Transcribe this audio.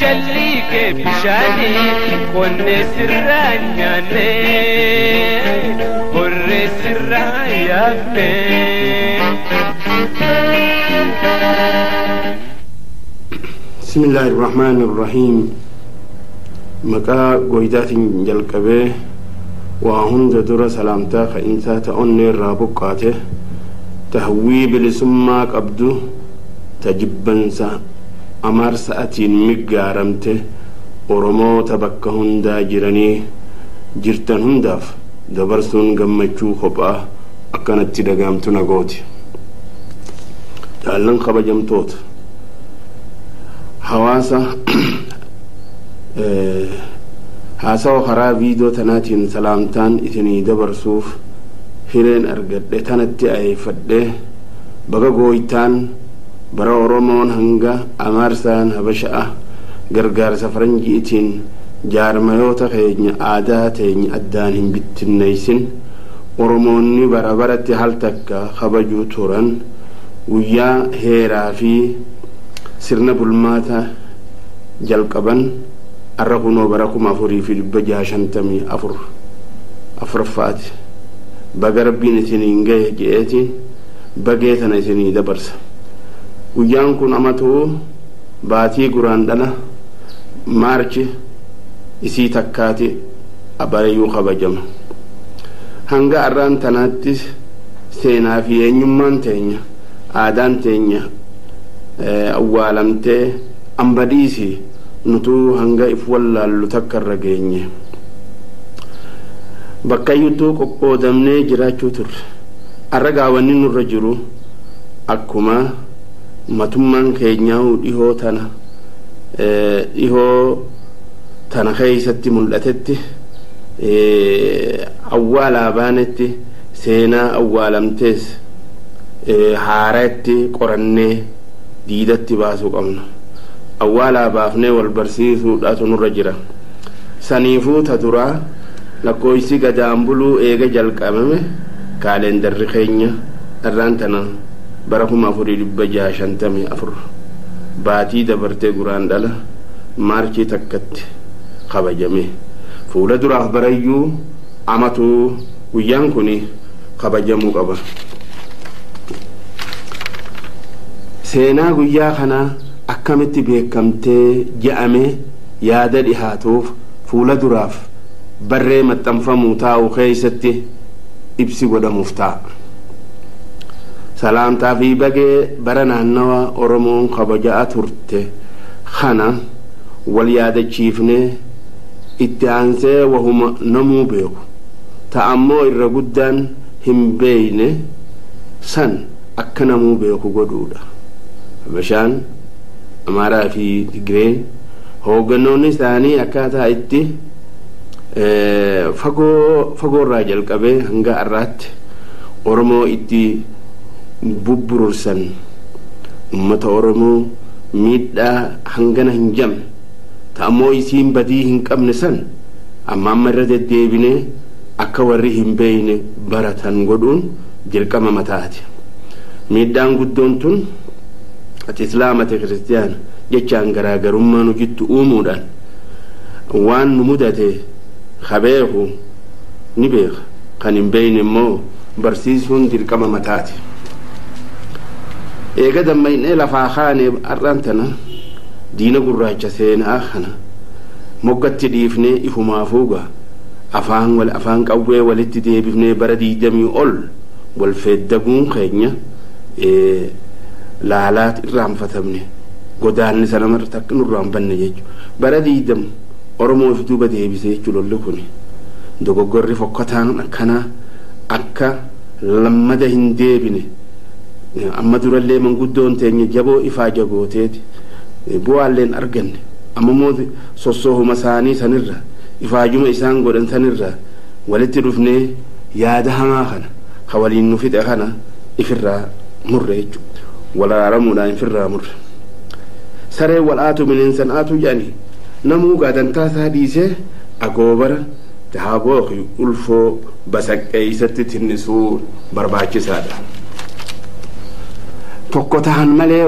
Jalli kee bishaanii qonnee sirraa nyaanne horree sirraa yaafne. بسم الله الرحمن الرحيم. مكا قويدات جلقبه وهند در سلامتا خإنسا تأني الرابقاته تهوي بلسما قبدو تجبنسا أمار سأتين مقارمته أورمو تبكى هندا جراني جرتن هنداف دبرسون قمتشو خبا أكانت تدقامتنا قوتي تعلن خبجمتوت hawaasa haasawa karaa viidiyoo tanaatiin salaamtaan isinii dabarsuuf hireen argadhe tanatti ayeeffadhe baga gooytaan bara Oromoon hanga amaarsaan habasha'a gargaarsa faranjiitiin jaarmayoota keenya aadaa teenya addaan hin bittinneessin Oromoonni bara baratti hal takka kabajuu turan guyyaa heeraa fi sirna bulmaata jalqaban arra kunoo bara 4654 afuraffaati baga rabbiin isiniin gahe je'eetiin bagee tana isinii dabarsa. Guyyaan kun amatuu baatii guraan dhala maarchi isii takkaati abarayyuu kabajama. Hanga arraan tanaattis seenaa fi eenyummaan teenya aadaan teenya awwaalamtee ambadiisi nutuu hanga if wallaallu takka irra geenye. Bakkayyuutuu qoqqoodamnee jiraachuu turre. Arra gaawwanni nurra jiru akkuma matummaan keenyaa dhihoo tana keessatti mul'atetti awwaalaa baanetti seenaa awwaalamtees haaraatti qorannee diidatti baasuu qabna. Awwaalaa baafnee wal barsiisuudhaatu nurra jira. Saniifuu ta duraa lakkoofsi gadaan buluu eega jalqabame kaalendarri keenya irraan tana bara 4654 baatii dabartee guraan dhala maarchii takkatti kabajame. Fuula duraaf barayyuu amatuu guyyaan kun kabajamuu qaba. Seenaa guyyaa kanaa akkamitti beekamtee je'ame yaada dhihaatuuf fuula duraaf barree maxxanfamuu taa'u keessatti ibsi godhamuuf ta'a. Salaamtaa fi bagee bara naannawa Oromoon kabajaa turte kana wal yaadachiifnee itti aansee wahuma namuu beeku ta'ammoo irra guddaan hin beeyne san akka namuu beeku godhuudha. Habashaan Amaaraa fi Tigreen hoogganoonni isaanii akkaataa itti fagoorraa jalqabee hanga har'aatti Oromoo itti bubburursan uummata Oromoo miidhaa hangana hin jamne ta'ammoo isiin badii hin qabne san amma amma irra deddeebinee akka warri hin beeyne baratan godhuun dirqama mataati. Miidhaan guddoon tun ati islaamate kiristiyaana jechaan garaagarummaa nu jittu uumuudhaan waan nu mudate kabeeku ni beeka kan hin beeyne immoo barsiisuun dirqama mataati. Eega dammaynee lafaa kaanee har'aan tana diina gurraacha seenaa kana moggatti dhiifnee ifumaafuu afaan qawwee walitti deebifnee bara 20 ol wal feeddaguun keenya laalaat irraanfatamne godaanni sana marta akka nurraan banne jechuudha. Bara 20 Oromoo if duuba deebisee jechuudha lolli kun dogoggorri fokkataan akkanaa akka lammada hin deebine amma durallee manguddoon teenya jaboo ifaa jagooteeti bu'aalleen arganne amma immoo sossoohuma isaanii sanirra ifaajuma isaan godhan sanirra walitti dhufnee yaada hamaa kana ka waliin nu fixe kana ifirraa murre jechuudha. Wal araaramuudhaan ifirraa murre. Saree wal aatu bineensan aatu jedhanii namuu gaadantaa isaa dhiisee agoobara dahaboo fi ulfoo basaqqeessatti tinnisuu barbaachisaadha. Tokko tahan malee.